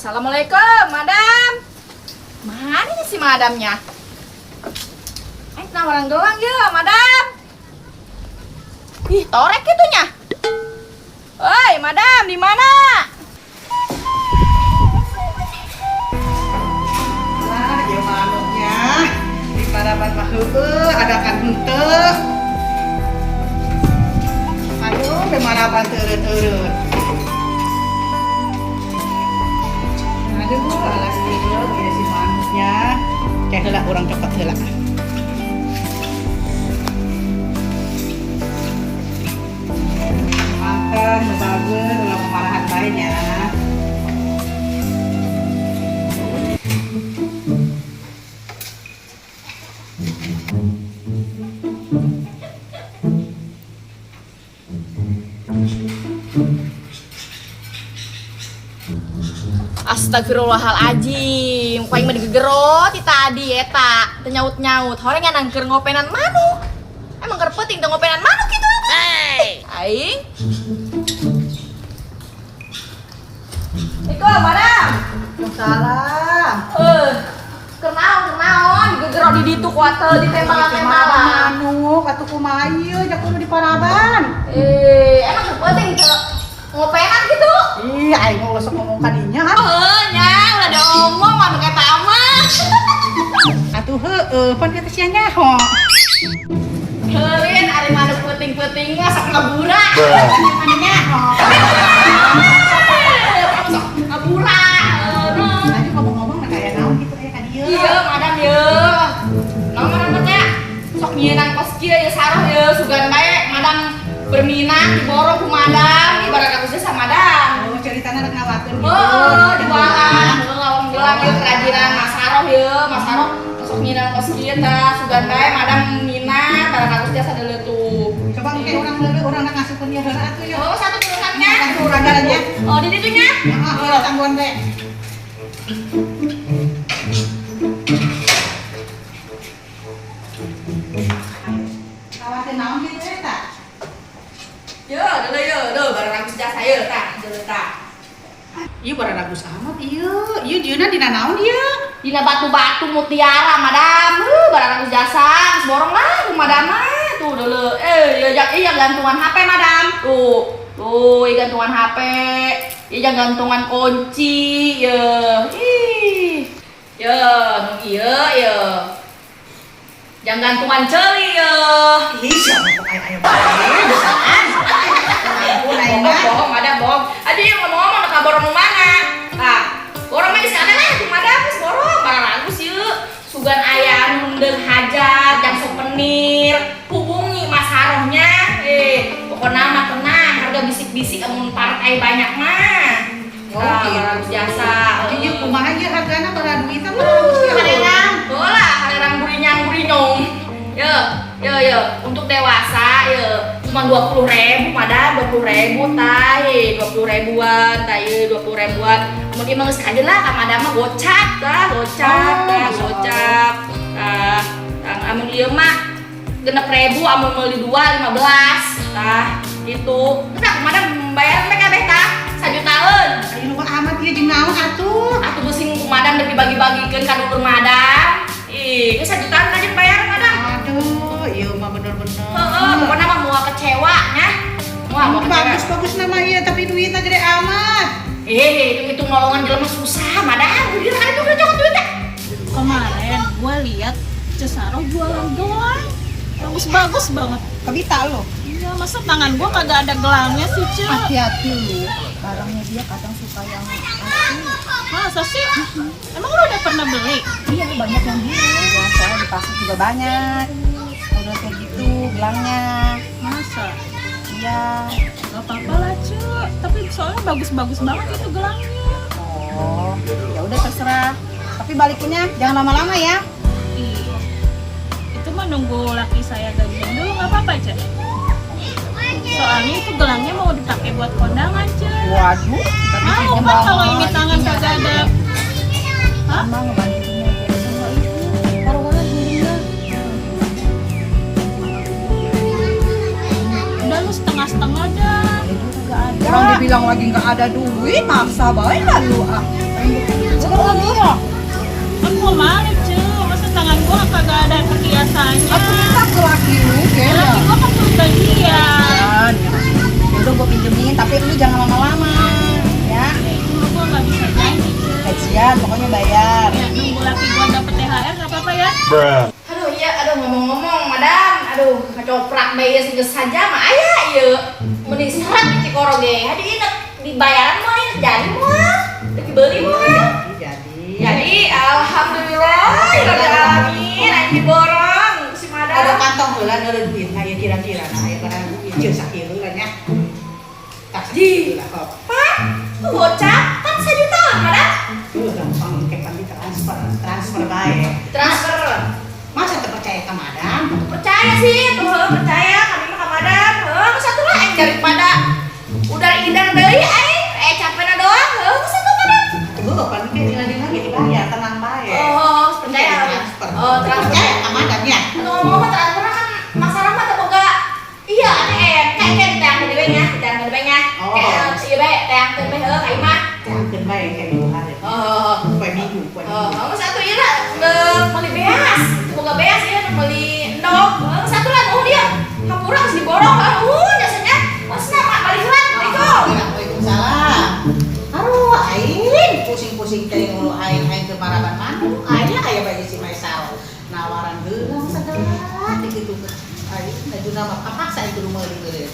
Assalamualaikum, madam. Mana nih si madamnya? Eh, nawaran gelang ya, madam. Ih, torek gitunya. Oi, madam, di mana? Lah, ieu manuknya di paraban mah heueuh adakan henteu. Aduh, di maraban teu eureun-eureun. Aduh, alas ieu ieu si manuknya. Kayak heula urang cokot heula. Makan, nu bager, ulah memarahan bae nya. Astagfirullahaladzim, ku aing mah digegerot ti tadi eta, teu nyaut-nyaut. Horeng ngan keur ngopenan manuk. Emang keur peuting teu ngopenan manuk kitu eta. Aing. Iko, madam. Salam. Eh, keur naon, keur naon, digegerot di ditu ku atuh ditembalan-tembalan. Manuk atuh kumaha ieu jak kudu di paraban. Eh, emang keur peuting teu ngopenan gitu? Ih, aing mah ulah sok ngomong ka dinya. Oh, nya, ulah diomong manuk eta mah. Atuh heueuh, pan kieu teh sia nyaho. Heureun ari manuk peuting-peuting mah sok ngabura. Mana nyaho. Sok ngabura. Tadi ngomong-ngomong nah aya naon kitu aya ka dieu. Iya, madam ye. Naon madam teh? Sok nyieunang kos kieu ye saroh ye sugan bae madam berminat diborong ku madam, ibarat aku sama madam. Oh, ceritana rek ngawakeun gitu. Heeh, jualan, heuh ngawang gelang ye kerajinan Mas Saroh ye, Mas Saroh sok nyieunang kos kieu tah sugan bae madam minat barang aku jasa deuleu tuh. Coba engke urang leuleut urang nak ngasupkeun ieu heula atuh ya. Oh, satu tulisannya. Satu urang jalannya. Oh, di ditunya. Heeh, heula tangguan bae. Ngawakeun naon kitu eta? Yo, deuleu yo, deuleu barang aku jasa ye tah, deuleu tah. Ieu barang bagus amat ieu. Ieu jieuna dina naon ieu? Dina batu-batu mutiara, madam. Barang aku jasa, geus borong lah ku madam mah. Tuh deuleu. Eh, ya iya gantungan HP, madam. Tuh. Tuh, iya gantungan HP. Iya gantungan kunci, ye. Ih. Ye, nu ieu ye. Jangan gantungan ceuli ye. Ih, siapa kok aya-aya bae besaan. Ampun aing Bohong, mah. bohong, madam, bohong. Aduh, yang ngomong-ngomong nak borong nu mana? Tah, borong mah geus ada lah ku madam geus borong, barang bagus ieu. Sugan aya nu deung hajat, jang souvenir, hubungi Mas Harohnya. Eh, pokokna mah tenang, harga bisik-bisik amun partai banyak mah. Oh, Tah, gitu. barang jasa. Jadi ieu kumaha ieu hargana bara duitna bagus ieu hareurang. Bola, hareurang burinyang burinyong. Yo, yo, yo, untuk dewasa yo cuma 20.000, madam, 20.000 tah, 20 ribuan, tah, 20 ribuan. Mun ieu mah geus kajeun lah ka madam mah gocap tah, gocap tah, gocap. Tah, tah amun ieu mah 6.000, amun meuli 2 15 tah, gitu. Tah, madam bayar teh kabeh tah, sajutaan. Ayo loba amat ieu jeung naon atuh? Atuh geus ku madam dek dibagi-bagikeun ka dulur madam. Ih, geus sajutaan aja bayar madam. Aduh, ieu mah bener-bener. Heeh, pokoknya mah moal kecewa nya. Moal moal kecewa. Bagus-bagus nama ieu tapi duitna gede amat. Eh, itu nolongan jelema susah, madam. Gila kan itu udah cokot duit teh. Kemarin gue lihat Cesaro jualan gelang. Bagus-bagus banget. Kabita lo. Iya, masa tangan gue kagak ada gelangnya sih, Ce? Hati-hati lu, barangnya dia kadang suka yang asli. Masa sih? Emang lu udah pernah beli? Iya, banyak yang bilang. Soalnya di pasar juga banyak. Udah kayak gitu gelangnya. Masa? Iya. Gak apa-apa lah, Ce. Tapi soalnya bagus-bagus banget itu gelangnya. Oh, ya udah terserah. Tapi balikinnya jangan lama-lama ya. Iya. Itu mah nunggu laki saya gajian dulu nggak apa-apa, Ce. Soalnya itu gelangnya mau dipakai buat kondangan, Ce. Waduh, Mau kan kalau ini tangan kagak ada. Hah? Emang ngebantuinnya sama itu. Taruh banget belinya. Udah lu setengah-setengah dah. Itu juga ada. Orang dibilang lagi nggak ada duit, maksa bae lah lu ah. Oh, iya. Kan gua malu, Ce. Masa tangan gua kagak ada perhiasannya. Aku minta ke laki lu, Laki kayaknya. gua kan belum gajian. Udah gua pinjemin, tapi lu jangan lama-lama ya. Ya itu mah gua nggak bisa janji, Ce. Gajian pokoknya bayar. Ya, nunggu laki gua dapet THR nggak apa-apa ya. Aduh iya, aduh ngomong-ngomong, madam, aduh kacoprak bae geus saja mah aya ieu. Mending serat di Cikoro ge. Aduh ieu dibayaran moal ieu jadi moal. Dek dibeli moal. Jadi. Jadi alhamdulillah rabbil alamin aing diborong si Ada madam. kantong heula ada duit aya kira-kira nah aya barang ieu sakieu lah nya. Tak Ji. sakieu lah kok. Pak, tuh bocah, kan sejutaan madam. Tuh gampang kapan ditransfer, transfer bae. Transfer. Masa terpercaya ke madam? Percaya sih, tuh heuh, percaya kami mah ka madam. Heuh, satu lah aing daripada udah idang deui aing, eh capekna doang, heuh, satu madam. Tuh, pan kayak lagi lagi dibayar, tenang bae. Oh, percaya. Transfer. Oh, transfer. Percaya ke madam ya. Atau ngomong-ngomong transfer kan masalah mah teu boga iya ATM, kayak kayak diteangkeun deui nya, diteangkeun deui nya. Oh. Kayak ieu bae teangkeun bae heuh ka imah. Teangkeun bae kayak minggu hari. Oh. Poe minggu, poe Oh, minggu. kamu satu ieu lah meuli beas. Teu boga beas ieu meuli endog. Heuh, satu lah nuhun dia. Hampura geus diborong heuh nuhun jasanya. Wasna Mak balik heula. Assalamualaikum. Waalaikumsalam. Aduh, aing pusing-pusing teh ngulu aing aing ke maraban mantu. Aya aya bae si Maisal. Nawaran gelang segala kitu. Aing najuna mah kapaksa itu meuli meureun.